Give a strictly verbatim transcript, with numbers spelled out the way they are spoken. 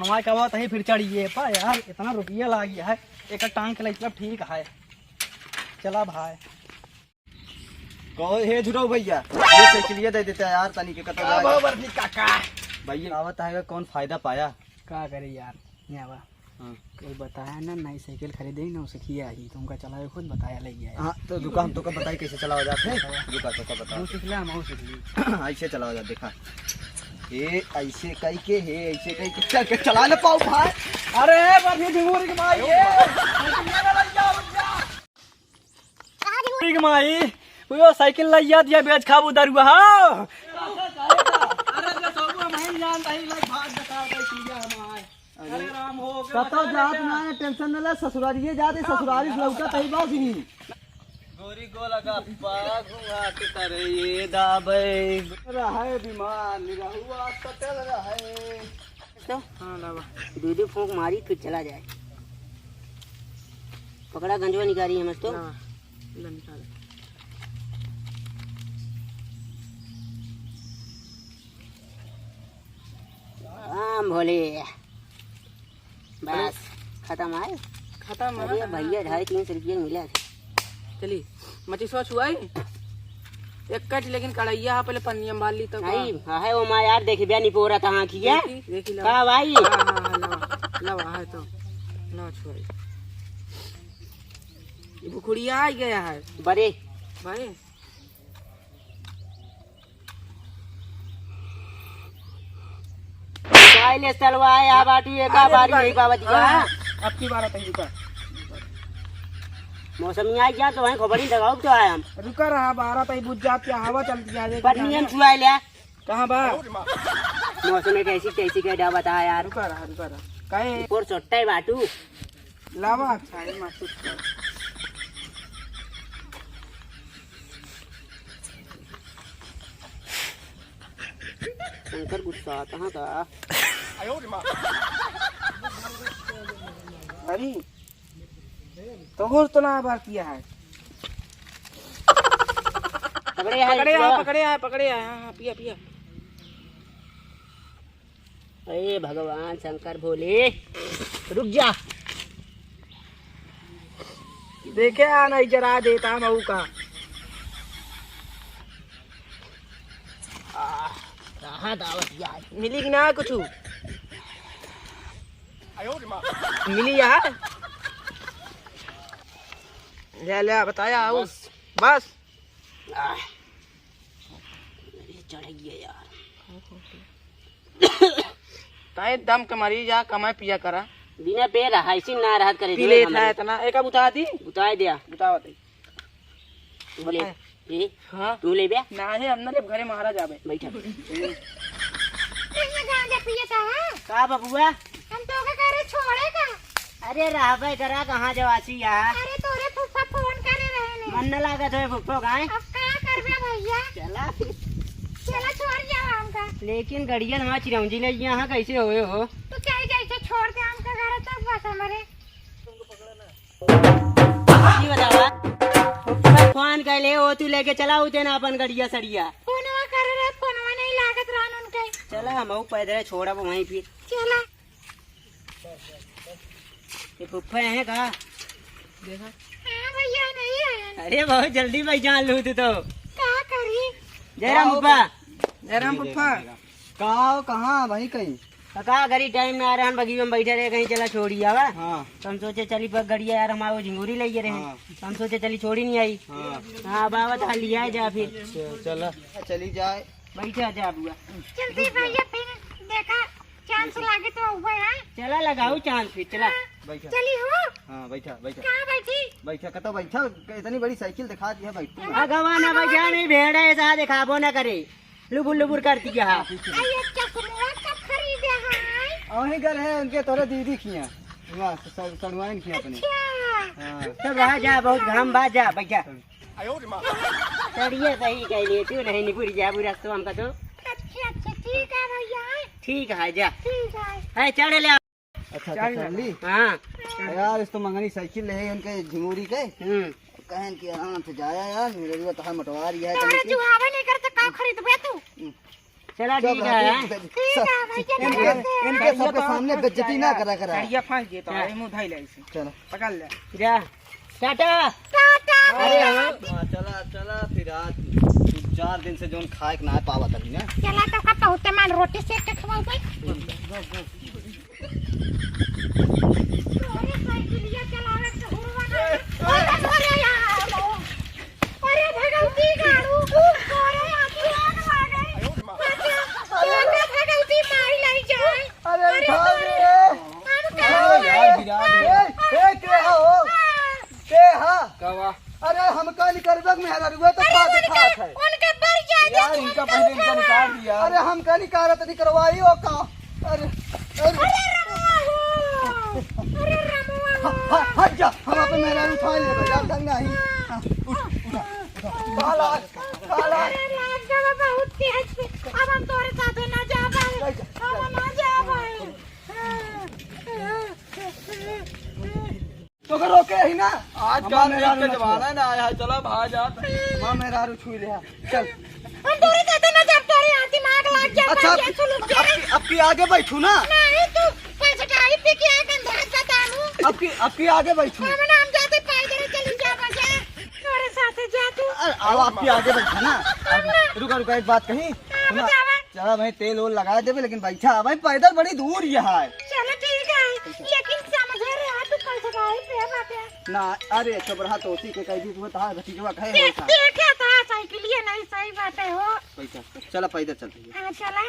माय का बात है, फिर चढ़िए पा यार, इतना रुपया लागी है, एक टांग के लिए ठीक है। चला भाई। कहो, हे झुरऊ भैया, ये साइकिलिया दे देता यार, तनी के कतो का जाए। बाबा बर्फी काका? भैया, आवत है, कौन फायदा पाया? का करे यार, यहाँ बा। हाँ। कोई बताया ना, नई साइकिल खरीदे ही ना, उसे किया ही, तुमका चलावे खुद बताया, ले गया। हाँ, तो रुका, हम तोका बताई कैसे चलावा जात है। बतावा। रुका, तोका बतावा। वो सीख ले, हम वो सीख ली। ऐसे चलावा जात, देखा। ए, ऐसे कई के, हे, ऐसे कई के, चल के चला ले पाऊ भाई। अरे, बर्फी झिंगुरी के माई, ये। झिंगुरी के माई, वो साइकिल लइया दिया, बेच खाबू दरुआ, हाँ। अरे, जो सब हम ही जानता ही, लाइक भाग बता दे, ठीक है, हम आए। अरे राम हो, कतो जात ना है, टेंशन न ले, ससुरारिये जात है, ससुरारी से लौटत ही बस ही। गोरी गोला गप्पा घुमा के करे ये दाबे। रहे बीमार निरहुआ कटल रहे। तो हाँ, लावा। दो दो फूंक मारी, फिर चला जाए। पकड़ा गंजवा निकारी है मस्त तो। लावा, ला निकाल। राम भोले। बस, खतम है। खतम है। अरे भैया, ढाई तीन सौ रुपया मिला। चली, मचिसवा छुआई। एक कट लेकिन कढ़ैया है, पहले पन्निया में बाल ली तब। नहीं, हाँ है वो माँ यार, देखी बया निपोरा था हाँ किया। देखी, देखी ला। का भाई? हाँ, हाँ, हाँ, लावा, लावा, है तो। लावा छुआई। ये बुखुड़िया आ गया है। बरे। भाई। काहे ले सलवा है, आ बाटू, एका अरे बारी रुका। नहीं पावत हाँ, का? अब की बार आता है, रुका। मौसम ही आ गया तो वहीं खोपड़ी लगाओ तो आए हम। रुका रहा, बारह तई बुझ जात क्या, हवा चलती है, देखो पत्नी हम जाने। छुआ ले। कहाँ बा? मौसम एक ऐसी तैसी के डा बता यार। रुका रहा, रुका रहा। काहे? और सोट्टा है बाटू। लावा, अच्छा है, मत कुछ कर। शंकर गुस्सा आता है का? अरे, तो होश तो ना बार किया है। पकड़े है, पकड़े है, पिया। पकड़े है, पकड़े है, हाँ, हाँ, पिया, पिया। अरे भगवान शंकर भोले, रुक जा। देखे आ नहीं जरा देता मऊ का। आ, कहाँ दावत यार? मिली कि ना कुछ? मिली यार? ले, ले, बताया आऊ। बस। बस। आह। अरे चढ़ गया यार। काहे दम के मरी जा, कमाए पिया करा। बिना पे रहा, ऐसी ना रहत करे पी देवे लेत हमरे। है इतना। एक अब उतार दी। उतार दिया। उतार दे। तू ले। बताए। ए, हाँ। तू ले बे। ना है, हम ना लेब, घरे महाराज आवे। बैठा। ये गांजा पिए था, हाँ? का बबुआ? हम तो के करे छोड़े का? अरे रहबे करा, कहाँ जवासी यहाँ? अरे तोरे फुफ्फा फोन करे रहे ने। मन न लागत होए फुफ्फो गाय। अब का करबे भैया? चला। चला छोड़ जाओ हमका। लेकिन गड़िया ना चिरौंजी ले यहाँ कैसे होए हो? तू चाहे जैसे छोड़ दे हमका घर तक बस हमरे। ई बतावा, फुफ्फा फोन कैले हो, तू लेके चला उते ना अपन गड़िया सड़िया। फोनवा करे रहे, फोनवा नहीं लागत रहन उनके। चला, हम पैदल छोड़ब वहीं फिर। चला। ये फुफ्फा है का? देखा। हाँ भैया, नहीं है। अरे, बहुत जल्दी पहचान लू तू तो। का करी? जय राम फुफ्फा। जय राम फुफ्फा। का हो, कहाँ भाई कहीं? काका, गड़ी टाइम में आ रहन, बगीचा में बैठे रहे, कहीं चला छोड़ी आवा। हाँ। तो हम सोचे चली पर गड़िया यार, हमारे वो झिंगुरी ले रहे हैं। हाँ। तो हम सोचे चली छोड़ी नहीं आई। हाँ। हाँ, बाबा तो लिया जा फिर। अच्छा, चला, चली जाए। बैठा जा बुआ। जल्दी भैया, फिर देखा, चांस लागे तो हुआ है। चला लगाओ चांस फिर, चला। हाँ, बैठा। चली हो? हाँ, बैठा, बैठा। कहाँ बैठी? बैठा, कतो बैठा, इतनी बड़ी साइकिल दिखा दी है, बैठू ना। भगवान, अब जा नहीं भेड़ है, ऐसा दिखाबो ना करे। लुबुर लुबुर करती है। आ, ये चश्मा कब खरीदे हैं? वहीं घर है उनके, तोरे दीदी किया। वहाँ, स-, स-, सड़ुआइन किया अपने। अच्छा। हाँ। सब रहा जा, बहुत घाम बा, जा, बैठा। चढ़िए सही कह लिए, तू नहीं निपुर जा, बुरा तो हमका तो। अच्छा, अच्छा, ठीक है भैया। ठीक है, जा। ठीक है। है, चढ़ ले। अच्छा, अच्छा, चल। चल ली? हाँ। यार, इस तो मंगनी साइकिल ले है उनके झिंगुरी के। हम्म। कहन कि आराम से जाया यार, मेरे लिए तो है मटवार, यह तोरे कहीं की जुहावे नहीं करते, का खरीदबे तू? हम्म। चला, सब ठीक है, रहते हैं। हैं? ठीक है, भाई, चलो, इनके, चलो। इनके सबके सामने बेइज्जती ना करा, करा। सरिया फांस देता है, हाँ। मुंह धइले ऐसे। चलो। पकड़ ले। जा। टाटा। टाटा। अरे, हाँ। हाँ, चला, चला, फिर आज दू चार दिन से जौन खाए के ना पावत अभी ना। चला, तो का बहुते मान रोटी सेक के खवाओ भाई। अरे, साइकिलिया चलावे के हुड़वा ना। अरे, अरे, यार। अरे भगवती गाड़ू, अरे आगे आग लागे। अरे भगवती माई लाई जाए। अरे अरे उठा तोरे, रे। हम का अरे यार, होई? विराट। ए, ए, के हा हो? के हा? का बा? अरे हमका निकरबे के मेहररुआ तो अरे का उनका, दिखात है? उनका बर जाए दे, यार, इनका उनका पहले इनका उठा। निकाल दिया। अरे हमका निकारत निकरवाई हो का? अरे, अरे। अरे रमुआ हो, अरे रमुआ हो। ह-, ह-, हट जा, हम अपन मेहरारू उठा लेबे, यार, तंग नहीं। हाँ, उठ, उठा, उठा। काला, काला। अरे लाग गवा बहुत तेज। अब हम तोरे साथे ना जाबे। नहीं जा, हम ना जाबे। तो के रोके ही ना। आजकल हमार मेहरारू के ना जमाना छोड़ा। ना आया है, चला भाग जात। माँ मेहरारू छुई ले, चल। हम तोरे साथे ना जाब, तोरे यहाँ दिमाग लाग जाए, अच्छा, भाई, ये सुलूक के। अब की, अब की आगे बैठू ना। नहीं, तू पैसा गाड़ी पे क्या गंधा बतानू। अब की, अब की आगे बैठू। हम ना, हम जाते पैदल चली जा बजा। तोरे साथे जा तू। अरे, आओ, अब की आगे बैठू ना। हम ना। रुका, रुका, एक बात कही। हाँ, सुना, बतावा। चला भाई, तेल ओल लगा देबे, लेकिन बैठा भाई, पैदल बड़ी दूर ये है। चलो ठीक है, लेकिन समझे रे, तू पैसा गाड़ी पे बाटे। ना, अरे, चुप रहा, तो उसी के कह दी, तुम्हें तहार भतीजवा कहे देख, होता। देखे था, साइकिलिया नहीं, सही बात है हो। पैसा, चला, पैदल चलते हैं। हाँ, चला।